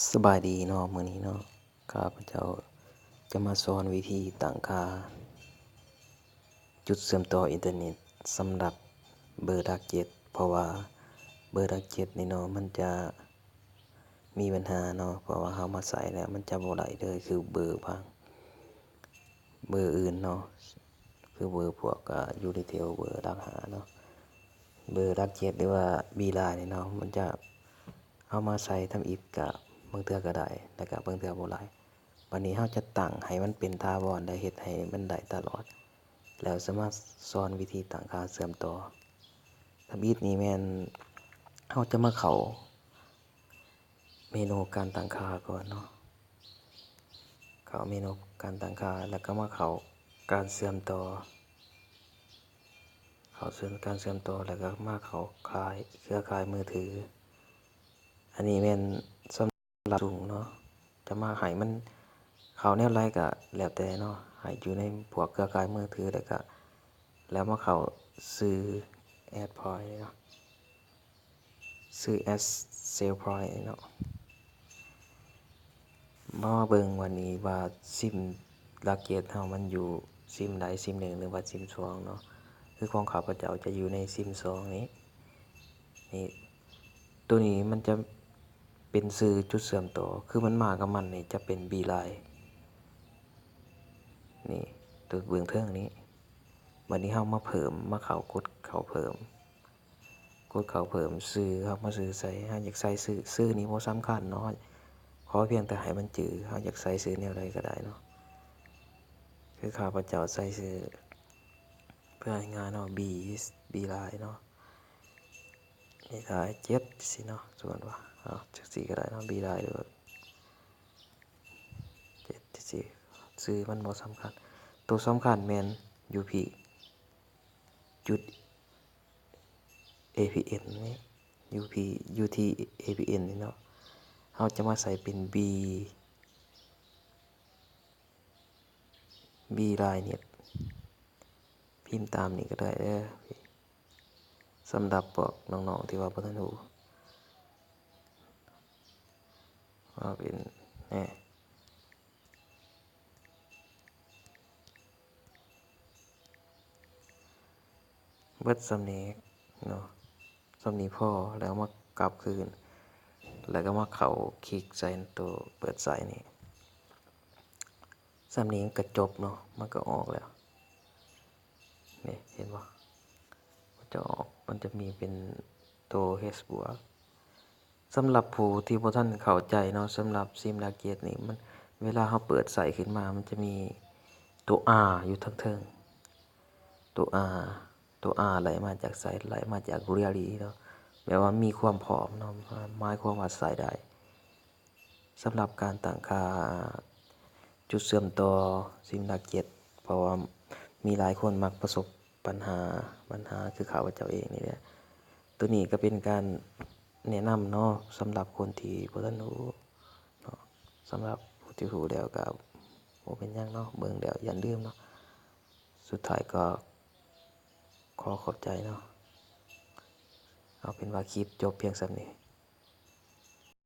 ສະບາຍດີເນາະ ມື້ນີ້ເນາະ ຂ້າພະເຈົ້າຈະມາສອນວິທີຕັ້ງຄ່າຈຸດເຊື່ອມຕໍ່ອິນເຕີເນັດສຳລັບເບີດັກເຈັດ ເພາະວ່າເບີດັກເຈັດນີ້ເນາະ ມັນຈະມີບັນຫາເນາະ ເພາະວ່າເຮົາມາໃສ່ແລ້ວມັນຈະບໍ່ໄດ້ເລີຍ ຄືເບີບາງ ເບີອື່ນເນາະ ຄືເບີພວກ ອາ ຢູນິເທວ ເບີຫຼັກຫ້າເນາະ ເບີຫຼັກເຈັດ ຫຼືວ່າບີລາຍນີ້ເນາະ ມັນຈະ ເຮົາມາໃສ່ທຳອິດກະບາງເທື່ອກະໄດ້ ແລ້ວກະບາງເທື່ອບໍ່ໄດ້. ບາດນີ້ເຮົາຈະຕັ້ງໃຫ້ມັນເປັນຖາວອນ ແລະ ເຮັດໃຫ້ມັນໄດ້ຕະຫຼອດ ແລ້ວສາມາດສອນວິທີຕັ້ງຄ່າເຊື່ອມຕໍ່. ທຳອິດນີ້ແມ່ນເຮົາຈະມາເຂົ້າເມນູການຕັ້ງຄ່າກ່ອນເນາະ ເຂົ້າເມນູການຕັ້ງຄ່າ ແລ້ວກະມາເຂົ້າການເຊື່ອມຕໍ່ ເຂົ້າເຊື່ອມ ການເຊື່ອມຕໍ່ ແລ້ວກະມາເຂົ້າຄ້າຍ ເຄືອຂ່າຍມືຖື. ອັນນີ້ແມ່ນສຳລັບສູງເນາະ ຈະມາໃຫ້ມັນເຂົ້າແນວໃດກະແລ້ວແຕ່ເນາະ ໃຫ້ຢູ່ໃນພວກເຄືອຂ່າຍມືຖື ແລ້ວກະ ແລ້ວມາເຂົ້າຊື່ແອັດພອຍເນາະ ຊື່ແອັດເຊວພອຍເນາະ. ມາເບິ່ງວັນນີ້ວ່າຊິມລັກເຈັດເຮົາມັນຢູ່ຊິມໃດ ຊິມໜຶ່ງ ຫຼືວ່າຊິມສອງເນາະ ຄືຂອງຂ້າພະເຈົ້າຈະຢູ່ໃນຊິມສອງນີ້ ນີ້ ໂຕນີ້ມັນຈະເປັນຊື່ຈຸດເຊື່ອມຕໍ່ ຄືມັນມາກັບມັນນີ້ຈະເປັນບີລາຍ ນີ້ ໂຕເບື້ອງເທິງນີ້. ບາດນີ້ເຮົາມາເພີ່ມ ມາເຂົ້າ ກົດເຂົ້າເພີ່ມ ກົດເຂົ້າເພີ່ມຊື່ ເຮົາມາຊື່ໃສ່ ເຮົາຢາກໃສ່ຊື່ ຊື່ນີ້ບໍ່ສຳຄັນເນາະ ຂໍພຽງແຕ່ໃຫ້ມັນຈື່ ເຮົາຢາກໃສ່ຊື່ແນວໃດກະໄດ້ເນາະ ຄືຂ້າພະເຈົ້າໃສ່ຊື່ ເພື່ອໃຫ້ງ່າຍເນາະ ບີ ບີລາຍເນາະ ບີລາຍເຈັດ ຈັ່ງຊີ້ເນາະ ສົມມຸດວ່າ ເອົາ ຈັ່ງຊີ້ກະໄດ້ເນາະ ບີລາຍ ຫຼືວ່າເຈັດ ຈັ່ງຊີ້ ຊື່ມັນບໍ່ສຳຄັນ ໂຕສຳຄັນແມ່ນຢູ່ພີ້ ຈຸດ ເອພີເອັນນີ້ ຢູ່ພີ້ ຢູ່ທີ່ເອພີເອັນນີ້ເນາະ ເຮົາຈະມາໃສ່ເປັນບີ ບີລາຍເນັດ ພິມຕາມນີ້ກະໄດ້ເດີ ສຳລັບພວກນ້ອງໆທີ່ວ່າບໍ່ທັນຮູ້ ວ່າເປັນ ແນ່ ເບິດສ່ຳນີ້ເນາະ ສ່ຳນີ້ພໍ ແລ້ວມາກັບຄືນ ແລ້ວກະມາເຂົ້າຄລິກໃສ່ໂຕເປີດໃຊ້ນີ້ ສ່ຳນີ້ກະຈົບເນາະ ມັນກະອອກແລ້ວ ນີ້ ເຫັນບໍ່ ມັນຈະອອກ ມັນຈະມີເປັນໂຕເອັກບວກ ສຳລັບຜູ້ທີ່ບໍ່ທັນເຂົ້າໃຈເນາະ ສຳລັບຊິມລັກເຈັດນີ້ ມັນ ເວລາເຮົາເປີດໃຊ້ຂຶ້ນມາ ມັນຈະມີໂຕອາຢູ່ທາງເທິງ ໂຕອາ ໂຕອາໄຫຼມາຈາກໃສ? ໄຫຼມາຈາກເຣຍລີເນາະ ແປວ່າມີຄວາມພ້ອມເນາະ ໝາຍຄວາມວ່າໃຊ້ໄດ້. ສຳລັບການຕັ້ງຄ່າຈຸດເຊື່ອມຕໍ່ຊິມລັກເຈັດ ເພາະວ່າມີຫຼາຍຄົນມັກປະສົບບັນຫາ ບັນຫາຄືຂ້າພະເຈົ້າເອງນີ້ແຫຼະ. ໂຕນີ້ກະເປັນການແນະນຳເນາະ ສຳລັບຄົນທີ່ບໍ່ທັນຮູ້ເນາະ ສຳລັບຜູ້ທີ່ຮູ້ແລ້ວກະບໍ່ເປັນຫຍັງເນາະ ເບິ່ງແລ້ວຢ່າລືມເນາະ. ສຸດທ້າຍກໍຂໍຂອບໃຈເນາະ ເອົາເປັນວ່າຄລິບຈົບພຽງສ່ຳນີ້.